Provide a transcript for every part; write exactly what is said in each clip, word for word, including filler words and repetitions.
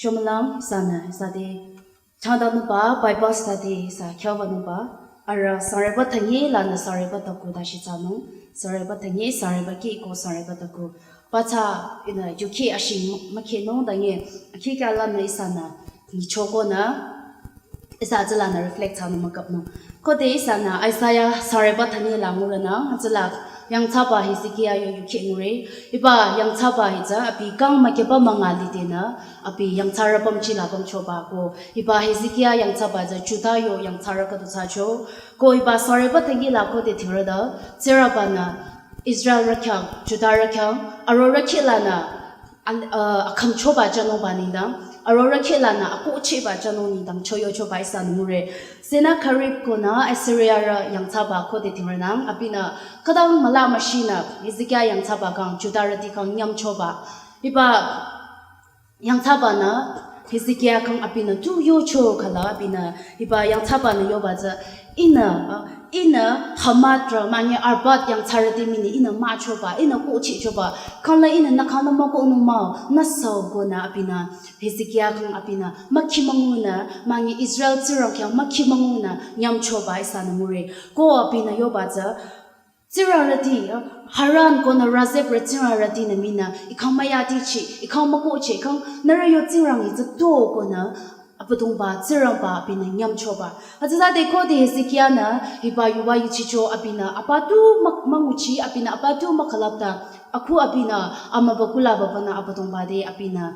Shomülang ihsanü ihsa te changdanungba Bible study ihsa khyübanungba, arüh sangreba thüngi lanü sangreba taku dashi thsanung, sangreba thüngi sangreba ki ko sangreba taku. Batsü ihnü yukhi ashing mükhinung dangi akhi kya lanü ihsanü nyichokonü ihsa tsülanü reflect thsanü mükapnung. Khode ihsanü Isaiah sangreba thüngi la ngurünü, tsüla yangthsaba Hezekiah yo yukhi ngure. Hiba yangthsaba hi tsü abi kang mükyaba münga lidenü, abi yangthsarü pümji la pümchoba ko. Hiba Hezekiah yangthsaba tsü Juda yo yangthsarü khüdu thsacho. Ko hiba sangreba thüngi la khode thirüde, Tsingrangbanü Israelrü khyang, Judarü khyang, arorü khehlanü, al-, uh, akhümchoba jünungba nengdang, arorü khehlanü akohchehba jünung nengdang choyochoba ihsanü ngure. Sennacherib konü Assyriarü yangthsaba khode thirünang, abinü khütang müla müshinü Hezekiah yangthsaba kang, Judarüti kang nyümchoba. Hiba yangthsabanü Hezekiah kang abinü tu yocho khala abinü hiba yangthsabanü yoba tsü ihnü, uh, ihnü Hamath rü manye Arpad yangthsarüti mini ihnü müchoba, ihnü kohchehchoba, khangla ihnü nü khangnü mükohnung mah-o, nü sü-o konü abinü Hezekiah kang abinü mükhi müngunü, manye Israel Tsingrang khyang mükhi müngunü nyümchoba ihsanü ngure. Ko abinü yoba tsü Tsingrangrüti, uh, Haran konü Rezephrü tsingrangrütinü minü, I khyang müyatichi, I khyang mükohchi, I khyang nührü yo Tsingrang hi tsü to konü, Abüdongba, Tsingrangba abinü nyümchoba. Hütsütade khode Hezekiahnü, hiba yuva yuchicho abinü, apa tu mük-, münguchi, abinü apa tu mükhalapta, akhu abinü, amübükuh la babanü Abüdongba te abinü,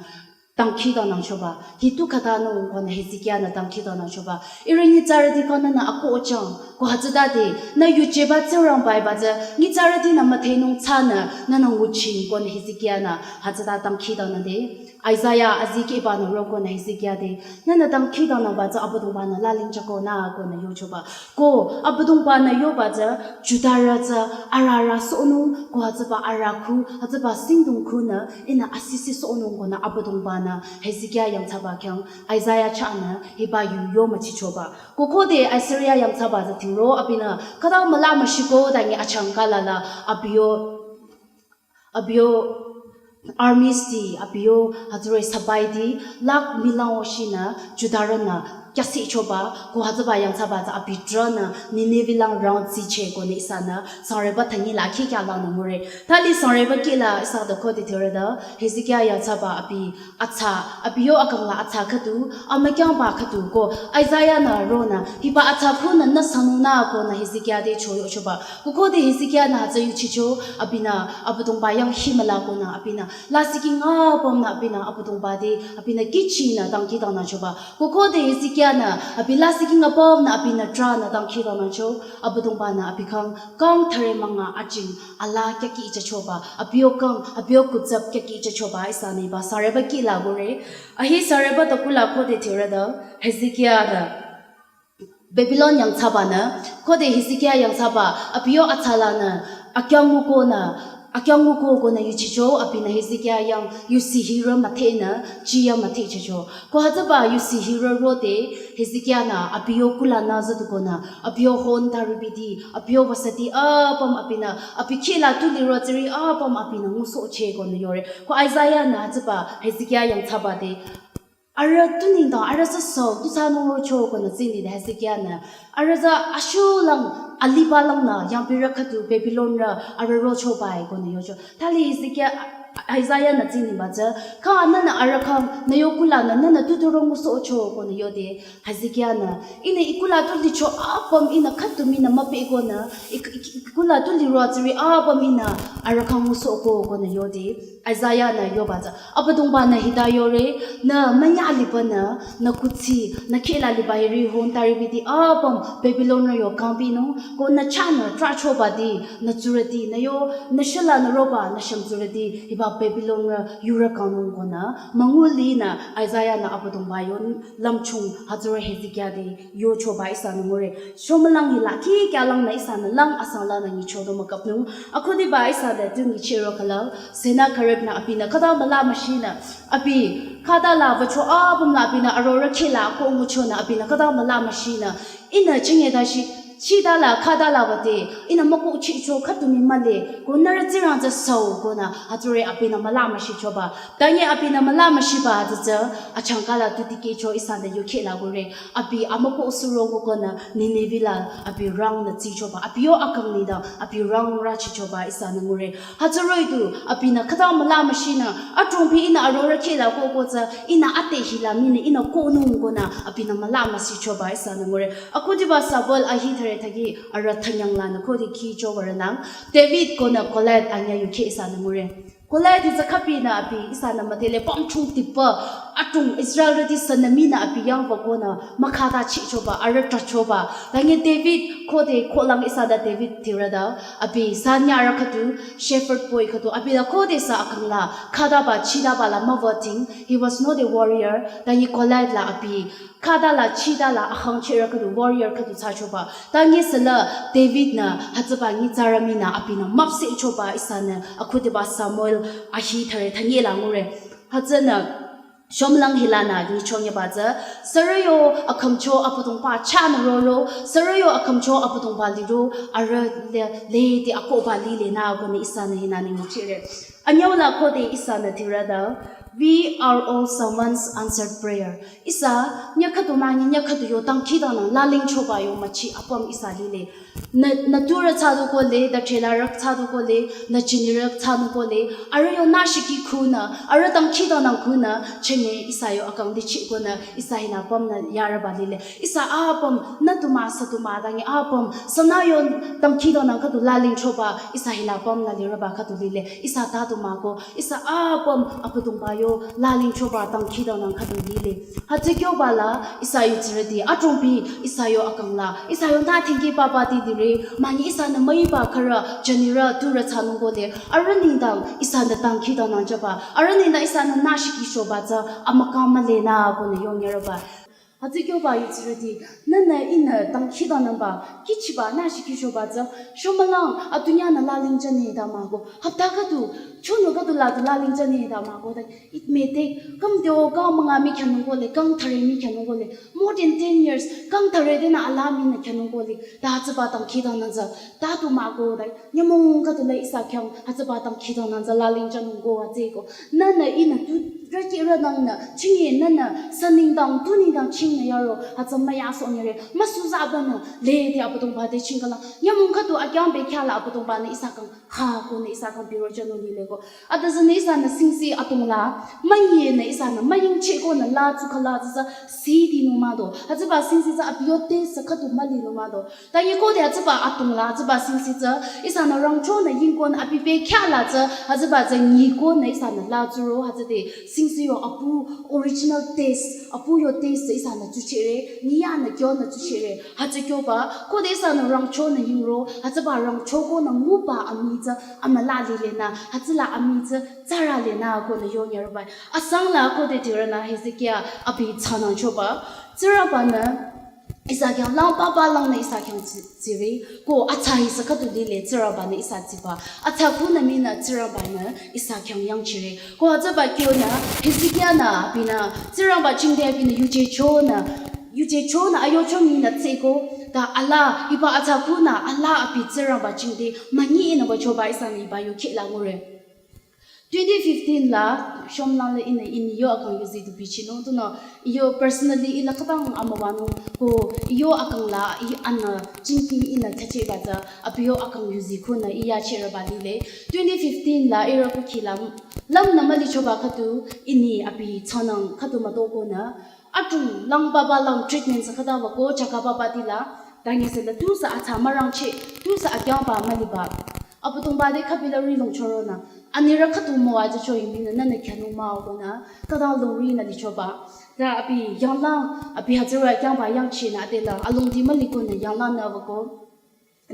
dangkhidangnangchoba, hi tu khatanung konü Hezekiahnü dangkhidangnangchoba. Ihrü nyitsarüti khyang nünü akohchang, ko hütsütade, nü yujeba Tsingrangba hiba tsü, nyitsarütinü müdhenung thsanü, nünü nguching konü Hezekiahnü, hütsüta dangkhidangnangde. Isaiah azikehbanü ro konü Hezekiah te, nünü dangkhidangnangba tsü Abüdongbanü laling jükonü konü yochoba. Ko Abüdongbanü yoba tsü, Judarü tsü, arüh arüh sohnung, ko hütsüba arüh khu, hütsüba singdong khunü, ihnü asisi sohnung konü Abüdongbanü, Hezekiah yangthsaba khyang, Isaiah chahnü, hiba yu yo müchichoba. Ko khode Assyria yangthsaba tsü thingro, abinü, khütang müla müshiko, dangi achangka lala, abi yo, abi yo, armies ti, abi yo, hütsüri sipaiti, lakh milang oshinü, Judarünü, kyasichoba, ko hütsüba yangthsaba tsü abi trünü, Nineveh lang round tsiche konü ihsanü, sangreba thüngi la khikya langnü ngure. Thali sangreba kih la ihsa te khode thirüde, Hezekiah yangthsaba abi, atsa, abi yo akang la atsa khüdu, amükyangba khüdu ko, Isaiahnü ronü, hiba atsa khunü nü sanunü konü Hezekiah te choyochoba. Ko khode Hezekiahnü hütsü yuchicho, abinü, Abüdongba yang himüla konü, abinü, lasih kih nga pümnü abinü, Abüdongba te, abinü kihchinü dangkhidangnangchoba. Ko khode Hezekiahnü, abi lasih kih nga pümnü abinü trünü dangkhidangnangcho, Abüdongbanü abi khyang, kang thüre münga ajing, alaa kyaki ichachoba, abi yo kang, abi yo kutsap kyaki ichachoba, ihsanü hiba, sangreba kih la ngure. Ahi sangreba taku la khode thirüde, Hezekiahnü, Babylon yangthsabanü, khode Hezekiah yangthsaba, abi yo atsa lanü, akyangngukonü, akyangnguko konü yuchicho, abinü Hezekiah yang yusi hirü müdhenü, chiya müdhechicho. Ko hütsüba yusi hirü rode, Hezekiahnü, abi yo kuhlanü züdukonü, abi yo hon taribiti, abi yo vasati apüm abinü, abi khehla tu liro tsiri apüm abinü ngusohcheh konü yore. Ko Isaiahnü hütsüba, Hezekiah yangthsaba te, arüh tu nengdang, arüh sü sü, tu thsanung rocho konü tsinide Hezekiahnü. Arüh tsü ashulang, aliba langnü, yangpirü khüdu Babylonrü, arüh rochoba-i konü yocho. Thali Hezekiah, Isaiahnü tsiniba tsü, kha nünü arüh khyang, nü yo kuhlanü, nünü tu turo ngusohcho konü yode, Hezekiahnü. Ihnü I kuhla tu licho apüm ihnü khüdu minü müpehkonü, I, I, I kuhla tu liro tsiri apüm ihnü, arüh khyang ngusohko konü yode. Isaiahnü yoba tsü, Abüdongbanü hita yore, nü münya libanü, nü kuthsi, nü khehla liba hiri hon taribiti apüm Babylonrü yo kangpinung, ko nü chahnü trahchobati, nü tsurüti, nü yo, nü shila nü roba, nü shümtsurüti, hiba Babylonrü yurü kangnung konü, müngulinü Isaiahnü Abüdongba yo lümchung hütsüri Hezekiah te yochoba ihsanü ngure. Shomülang hila khikya langnü ihsanü lang asang lanü nyichodo mükapnung. Akhudiba ihsa te tu nyichehro khala, Sennacherib nü abinü khüta müla müshinü, abi khüta la wücho apüm la abinü arorü khehla ko nguchonü abinü khüta müla müshinü, ihnü chinge dashi, Chidala, khadala wüde, ihnü mükohchehcho khütumi mühle, ko nührü Tsingrang tsü süo konü, hütsüri abinü müla müshichoba. Tanyi abinü müla müshiba tsü tsü, achangkala tu tikehcho ihsanü yukheh la ngure. Abi amükoh suro ngukonü, Nineveh la abi rangnü tsichoba. Abi yo akang nengdang, abi rang rachichoba ihsanü ngure. Hütsüroh-i tu, abinü khüta müla müshinü, adrongpi ihnü arorüh kheh la kohko tsü, ihnü ate hila mii-nü ihnü kohnung konü, abinü müla müshichoba ihsanü ngure. Akhudiba Samuel ahi thüre thüki arüh thanyang lanü khode khicho würonang, David konü Goliath anyü yukheh ihsanü ngure. Goliath hi tsü khapinü abi ihsanü müdhele pümchung tipü, adrong Israelrüti sünü mii-nü abi yangba konü mükhata chichoba, arüh trahchoba. Tanyi David khode kohlang ihsa ta David tirüde, abi sanyarü khüdu, shepherd boy khüdu, abi la khodesü akang la, khütaba, chidaba la müwüting, he was not a warrior, tanyi Goliath la abi, khütala, chidala, akhangchehrü khüdu, warrior khüdu thsachoba. Tanyi süla David-nü, hütsüba nyitsarü mii-nü, abinü müpsehchoba ihsanü, akhudiba Samuel ahi thüre thünyela ngure. Hütsünü, shomlang hilanü nyichonyeba tsü, sürü yo akhümcho Abüdongba chahnü roro, sürü yo akhümcho Abüdongba liro, arüh le, lede akohba lile nü konü ihsanü hinü ningchire. Anyüula khode ihsanü tirüde, we are all someone's answered prayer. Ihsa, nyü khüdu münyi, nyü khüdu yo dangkhidangnang lalingchoba yo müchi apüm ihsa lile. Nü, nü turü thsadu kohle, nü chelarü thsadu kohle, nü jinirü thsadu kohle, arüh yo nüshiki khunü, arüh dangkhidangnang khunü, chenge ihsa yo akang dichi konü, ihsa hinü apümnü yarüba lile. Ihsa apüm, nü tumü, sü tumü, tanyi apüm, sünü yo dangkhidangnang khüdu lalingchoba, ihsa hinü apümnü lirüba khüdu lile. Ihsa ta tumü ko, ihsa apüm, Abüdongba yo lalingchoba dangkhidangnang khüdu lile. Hütsü kyoba la, ihsa yutsürüti, adrongpi, ihsa yo akang la, ihsa yo nü thingki papa ti dire, münyi ihsanü müiba khürü, jinirü, turü thsanung kohle, arüh nengdang, ihsanü dangkhidangnang jüba, arüh nengdang ihsanü nüshiki shoba tsü, amükang mühle nü konü yongyarüba. Hütsü kyoba yutsürüti, nühnü ihnü dangkhidangnangba, kihchiba nüshiki shoba tsü, shomülang, adünyanü lalingjüne ta mah ko, hapta khüdu, chonü khüdu la tu lalingjüne ta mah ko, ta, it may take, kang teo, kang münga mii khyünung kohle, kang thüre mii khyünung kohle, more than ten years, kang thüre tenü ala mii nü khyünung kohle, ta hütsüba dangkhidangnang tsü, ta tu mah ko, ta, nyümong khüdu la ihsa khyang, hütsüba dangkhidangnang tsü lalingjünung ko, hütsüeko, nühnü ihnü tu, rüki rünangnü, chingi nühnü, sü nengdang, tu nengdang chingnü yaro, hütsü müyasohnyire, müsuzaba nü, lede Abüdongba te chingkala, nyümong khüdu akyang bekhyah la Abüdongba-nü ihsa khyang, ha konü ihsa khyang birojünung lile ko. Ata tsünü ihsanü singsi atong la, münyinü ihsanü, müyingcheh konü la tsukhala tsü tsü sidi nung mah do. Hütsüba singsi tsü abi yo taste khüdu müli nung mah do. Tanyi khode hütsüba atong la, hütsüba singsi tsü, ihsanü rangchonü yingkonü abi bekhyah la tsü, hütsüba tsü nyikonü ihsanü la tsuro, hütsüde singsi yo apu original taste, apu yo taste tsü ihsanü tsuchire, nyiyanü kyonü tsuchire, hütsü kyoba, khode ihsanü rangchonü yingro, hütsüba rangcho konü nguba amii tsü, amüla lile nü, hütsüla amii tsü, tsara le nü konü yongyarüba. Asang la khode tirünü Hezekia abi thsanangchoba, Tsingrangba-nü, ihsa khyang lang papa langnü ihsa khyang tsi-, tsire, ko atsa hi sü khüdu lile Tsingrangba-nü ihsa tsiba. Atsa khunü mii nü Tsingrangba-nü ihsa khyang yangchire. Ko hütsüba kyonü, Hezekia-nü abinü, Tsingrangba jingte abinü yujechonü, yujechonü ayocho mii nü tseko, ta ala, hiba atsa khunü, ala abi Tsingrangba jingte, münyi inü wüchoba ihsanü hiba yukheh la ngure. Twenty fifteen la, shomlang la ihnü ini yo akang yuzi du bichinung, tunüo iyo personally ila khütang amüwanung, ko iyo akang la i anü jingki ihnü thacheba tsü, abi yo akang yuzi khunü i yacherüba lile. Twenty fifteen la ihrü kukhi la, lümnü mülichoba khüdu ini abi thsanang khüdu müto konü, adrong lang papa lang treatment sü khüta wüko chaka papa tila, tanyi süla tusü atsa mürangcheh, tusü akyangba müliba. Abüdongba te khübila ri longchoronü, anirü khüdu müwajücho yingbinü nühnü khyünung mah-o konü, khüta longrinü lichoba. Ta abi yanglang, abi hütsürü akyangba yangchinü adela, alongdi müli konü yanglangnü wüko.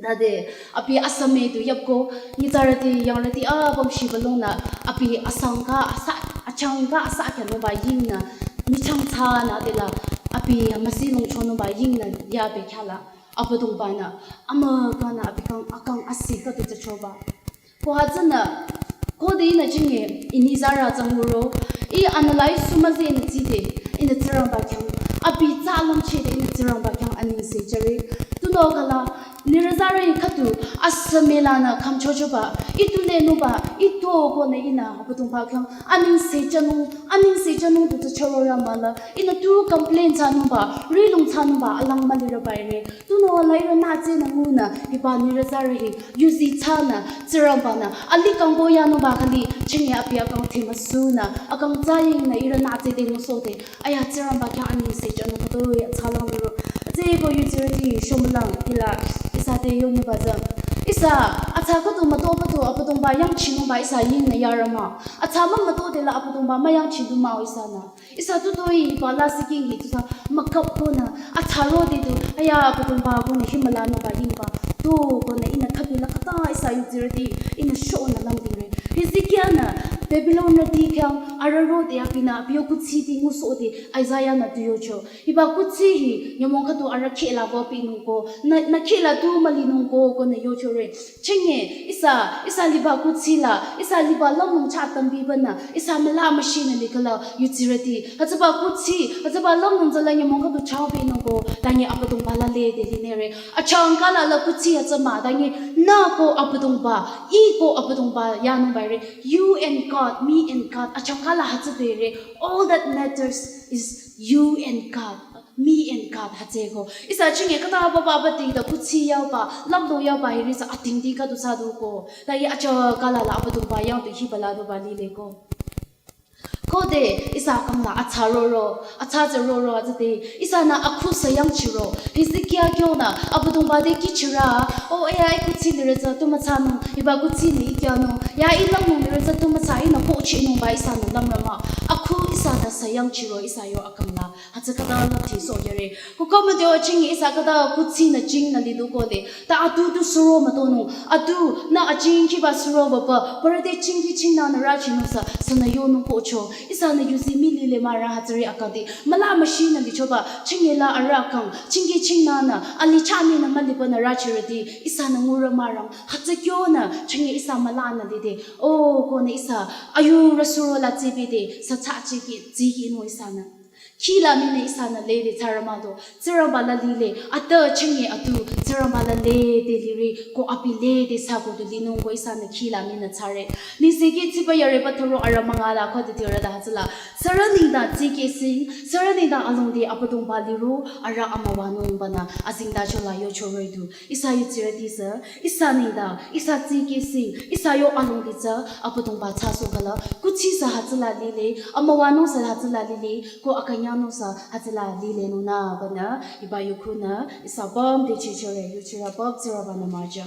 Tade, abi asame du yapko, nyitsarüti, yangrüti, apüm shibalongnü, abi asangka, asa, achangka, asa khyünungba yingnü, michang thsanü adela, abi amüsi longchonungba yingnü, ya bekhyah la, Abüdongba-nü, amükanü, abi khyang, akang asi khüdu thsachoba. Ko hütsünü, khode ihnü chingi, ini zara tsanguro, i analyze sü müzeh ihnü tside, ihnü Tsingrangba khyang, abi tsa lümchehde ihnü Tsingrangba khyang anengse jüre, tunüo khala, Nirüzarü khüdu asü mülanü khümchochoba, itu lenungba, itu konü ihnü Abüdongba khyang anengse thsanung, anengse thsanung tu tsü chorora mahla, ihnü tu complain thsanungba, rihlong thsanungba alang mülirüba ire. Tunüo la ihrü nütsenü ngunü, hiba nirüzarü hi yuzi thsanü, Tsingrangba-nü ali kangbo yanungba khali, chinge abi akang thimüsunü, akang tsayingnü ihrü nütse de ngusohde, aya Tsingrangba khyang anengse thsanung khütoi athsalang liro. Tsüko yuzirüti shomülang hila ihsa te yonyüba tsü, ihsa atsa khüdu müto khüdu Abüdongba yangchinungba ihsa yingnü yarü mah. Atsa mümütode la Abüdongba müyangchinung mah-o ihsanü. Ihsa tu toi hiba lasih king hi tu sa mükap konü, atsa rode tu, aya Abüdongba konü hi mülanungba yingba. Tu konü ihnü khübila khüta ihsa yuzirüti, ihnü shonü langdingre. Hezekiah-nü Babylonrüti khyang arüh rode abinü abi yo kuthsi ti ngusohde Isaiah-nü tu yocho. Hiba kuthsi hi nyümong khüdu arüh khehla wüpinung ko, nü, nü khehla tu mülinung ko, konü yochore. Chinge, ihsa, ihsa liba kuthsi la, ihsa liba lümlong chah tambibanü, ihsa müla müshinü likhala yuzirüti. Hütsüba kuthsi, hütsüba lümlong tsü la nyümong khüdu chahpinung ko, tangi Abüdongba la lede linere. Achangkala la kuthsi hütsü mah, tangi nü ko Abüdongba, ih ko Abüdongba yanungba ire. You and God, me and God, achangkala hütsü bere. All that matters is you and God. Me and God hütsüko. Ihsa chinge khüta baba bati da kuthsi yaba, lümlong yaba hiri sa atingdi khüdu thsadu ko. Ta hi achangkala la Abüdongba yang tu hiba la duba lile ko. Khode ihsa kangla atsa roro, atsa tsü roro atsüde, ihsanü akhu sayangchiro. Hezekiah kyonü Abüdongba te kihchirü, o aya ih kuthsi lirü tsü tu müthsanung, hiba kuthsi ni ih kyanung, ya ih lümlong lirü tsü tu müthsa ihnü kohchinungba ihsanü lümrü mah. Akhu ihsanü sayangchiro ihsa yo akangla. Hütsü khüta la thisoh yare. Kukhümüde-o chinge ihsa khüta kuthsinü chingnü lidu kole. Ta atu tu suro mütonung. Atu nü achingkiba suro wüpü. Parü te chingki chingnünü rüchinung sa, sünü yonung kohcho. Ihsanü yuzi mülile mah rang hütsüri akadi. Müla müshinü lichoba. Chinge la arüh kang. Chingki chingnünü. Ali chah minü mülibanü rüchirüti. Ihsanü ngurü mah rang. Hütsü kyonü. Chinge ihsa mülanü lide. O konü ihsa. Ayurü suro la tsibide. Sa tsü chiki, tsiki nung ihsanü. Khila minü ihsanü lede thsarü mahdo, Tsingrangba la lile, ata chinge atu, Tsingrangba la lede liri, ko abi lede thsako du linung ko ihsanü khila minü thsare. Nengsekhi tsiba yareba tharo arü münga la khode tirü da hütsüla. Sürü nengdang tsikehsing, sürü nengdang alongdi Abüdongba liro, arüh amüwanungbanü, azengtacho la yocho roh-i du. Ihsa yuzirüti sü, ihsa nengdang, ihsa tsikehsing, ihsa yo alongdi tsü, Abüdongba thsasoh khala, kuthsi sü hütsüla lile, amüwanung sü hütsüla lile, ko akünyangnung sü hütsüla lile nunü, banü, hiba yukhunü, ihsa bam te chichore, yuchira bam tsira banü maja.